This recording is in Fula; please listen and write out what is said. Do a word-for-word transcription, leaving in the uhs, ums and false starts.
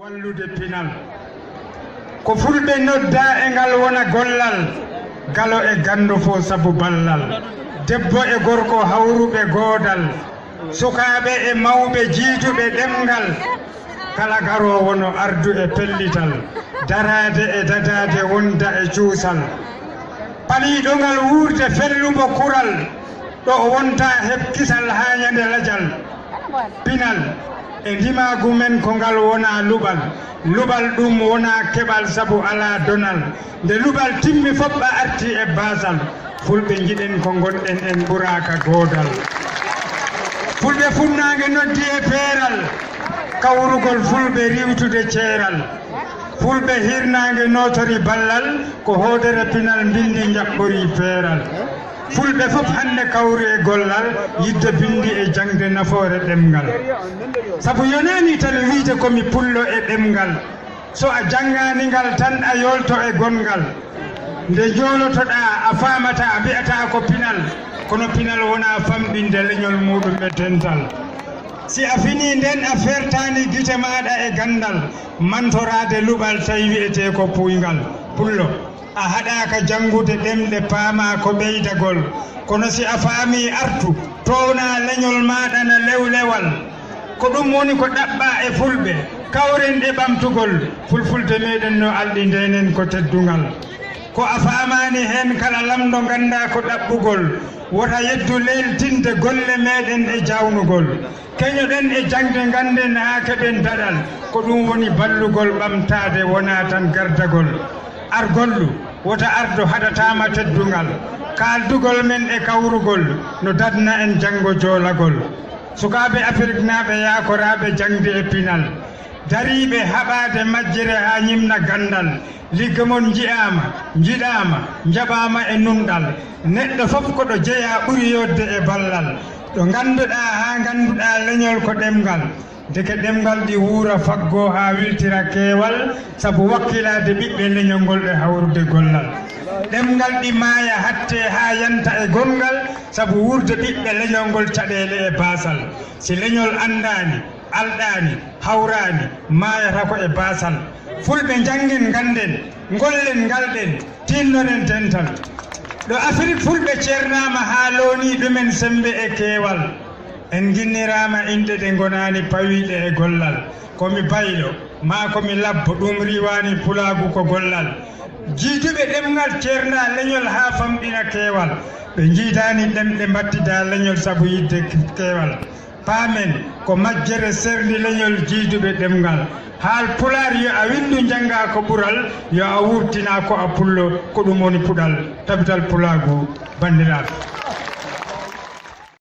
Wallude pinal. Ko fulɓe nodda e ngal wona gollal, galo e ganndo fof sabu ballal. Debbo e gorko hawruɓe goodal, sukaaɓe e mawɓe jiiduɓe ɗemngal. Kala garoowo no ardu e pellital, daraade e dadaade wonda e cuusal. Paliiɗo ngal wuurde fellumo kural, ɗo o wonta heɓ kisal haa ñande lajal. Pinal e ndimaagu men ko ngal wonaa luɓal. Luɓal ɗum wonaa keɓal sabu alaa donal. Nde luɓal timmi fof ɓa arti e baasal. Fulɓe njiɗen ko ngonɗen en ɓuraaka goodal. Fulɓe funnaange noddi e peeral. Kawrugol fulɓe riiwtude ceeral. Fulɓe hirnaange nootori ballal ko hoodere pinal mbinndi njaɓɓori peeral. Fulɓe fof hannde kawri e gollal, yidde binndi e jaŋde nafoore ɗemngal. Sabu yonaani tan wiyde ko mi pullo e ɗemngal. So a janngaani ngal tan a yoolto e gonngal. Nde njoolotoɗaa a faamataa, a mbi'ataa ko pinal, kono pinal wonaa famɗinde leñol muuɗum e dental. Si a finii ndeen a feertaani gite maaɗa e ganndal, mantoraade luɓal tawi wiyetee ko puyngal. Pullo. A haɗaaka janngude ɗemɗe paamaa ko ɓeydagol, kono si a faamii artu, toownaa leñol maaɗa na lewlewal. Ko ɗum woni ko ɗaɓɓaa e fulɓe, kawren e ɓamtugol, fulfulde meɗen no alɗi ndeenen ko teddungal. Ko a faamaani heen kala lamɗo nganndaa ko ɗaɓɓugol, wota yeddu leeltinde golle meɗen e jaawnugol. Keñoɗen e jaŋde ngannden haa keɓen daɗal, ko ɗum woni ballugol ɓamtaade wonaa tan gardagol. Ar gollu, wota ardo haɗataama teddungal. Kaaldugol men e kawrugol no dadna en janngo joolagol. Sukaaɓe Afiriknaaɓe yaakoraaɓe jaŋde e pinal, dariiɓe haɓaade majjere haa ñimna ganndal. Ligge mon nji'aama, njiɗaama, njaɓaama e nunɗal. Neɗɗo fof ko ɗo jeyaa ɓuri yooɗde e ballal. Ɗo ngannduɗaa haa ngannduɗaa leñol ko ɗemngal. Ndeke ɗemngal ɗi wuura faggoo haa wiltira keewal, sabu wakkilaade ɓiɓɓe leñol ngol e hawrude gollal. Ɗemngal ɗi maaya hatte haa yanta e gonngal, sabu wuurde ɓiɓɓe leñol ngol caɗeele e baasal. Si leñol anndaani, alɗaani, hawraani, maayata ko e baasal. Fulɓe njanngen ngannden, ngollen ngalɗen, tinnoren dental. Ɗo Afirik fulɓe ceernaama haa loonii ɗumen semmbe e keewal. En nginniraama inɗe ɗe ngonaani pawiiɗe e gollal. Ko mi baylo, maa ko mi labbo, ɗum riiwaani pulaagu ko gollal. Jiiduɓe ɗemngal ceernaa leñol haa famɗina keewal. Ɓe njiidaani ɗemɗe mbattidaa leñol sabu yiɗde keewal. Paamen ko majjere serndi leñol jiiduɓe ɗemngal. Haal pulaar yo a winndu njanngaa ko ɓural, yo a wuurtinaa ko a pullo, ko ɗum woni puɗal. Tabital pulaagu, banndiraaɓe.